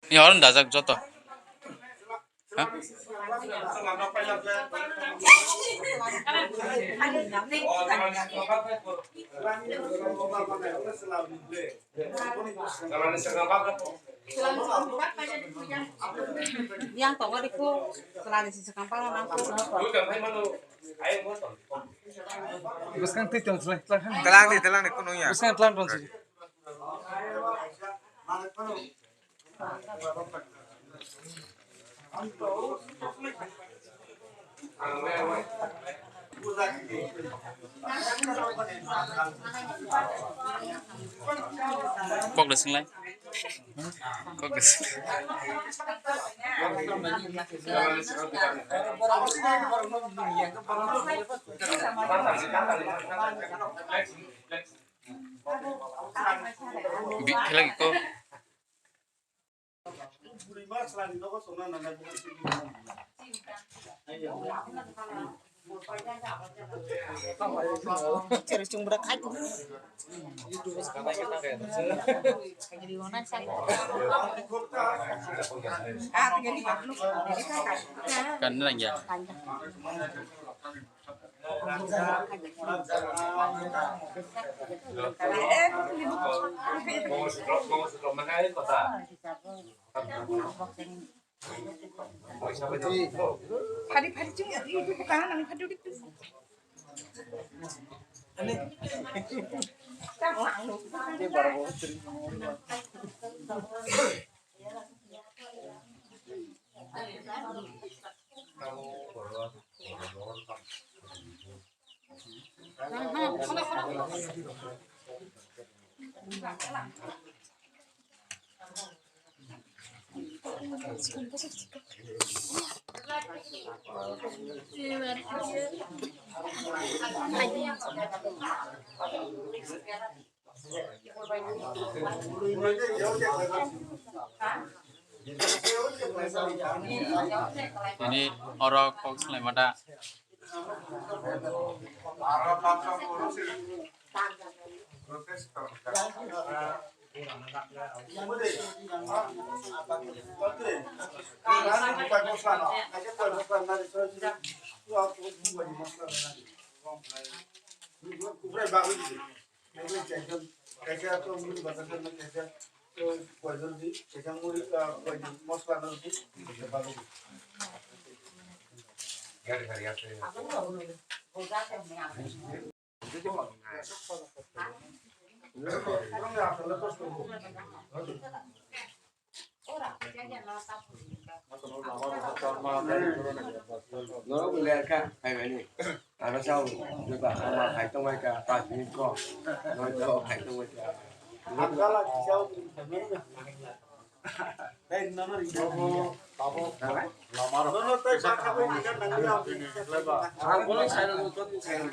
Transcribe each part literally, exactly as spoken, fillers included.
Ni horon dajak joto. Ha? Yang tongo dikhu, selani si sekang pala nangkhu. Bwskang twi tong selai, tlang han. Tlang di, tlang di, kunu ya. Bwskang tlang tong si. Kok da singlai. Kok da singlai. Bi-, khe lagi ko. Kan nang ya. Phari phari chung ya, itu bukan nang phari dikit. Ini oro kok selai mata. Norok bo ler kha, hai bai ni. Ano sao, joto ama hai tong bai kha, pas minute ko. Noi to hai tong bai kha. Tabo, tabo, lama rok. Ang bolong sai rok, joto sai rok.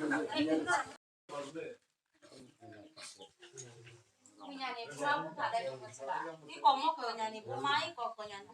Kunyani buma bupha dai buma sila. Ni komo kunyani buma, i kok kunyani.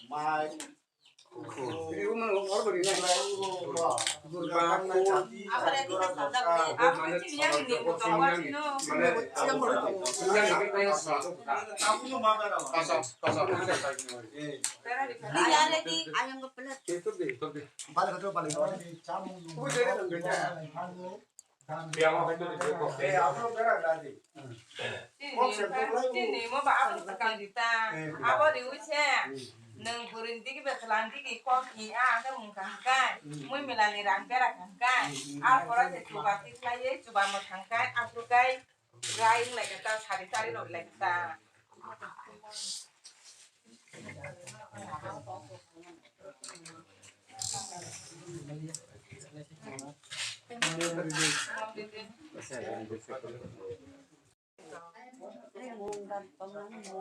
Mai. Chini mo ba abo swkang di ta. Abo riwi se. Nwng bwrwi digi bwkhalang digi kok hi a hwnkhe mung kaham kai. Mui mela ni rang bera kaham kai. A pora se chuba tikhlaiwi chuba mwthang kai. Aphuru kai rai wng lai kha ta, sari tari rok lai kha ta.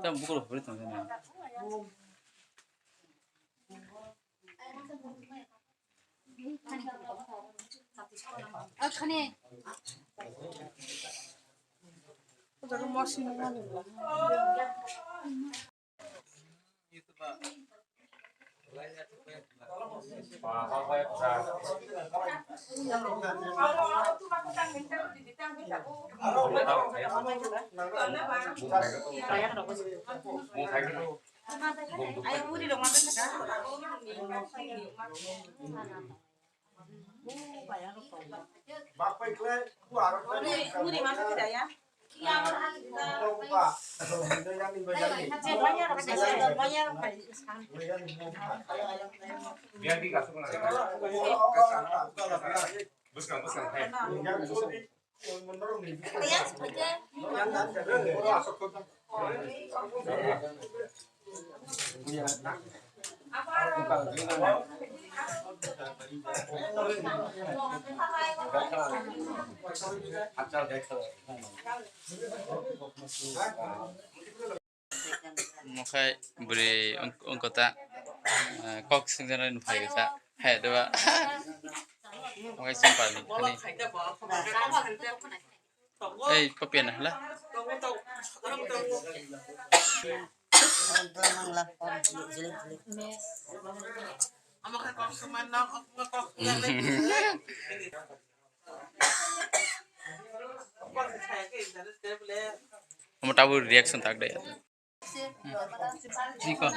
Tam bukur hori tong na. Akhane. Mokhai bwrwi wng-, wngkota, ah, kok swngjaknai nukhai kota. Hai, doba. Mokhai chwng parni khani. Ei, papiya na hla? Omo tabuk reaction tak dai. Chiko.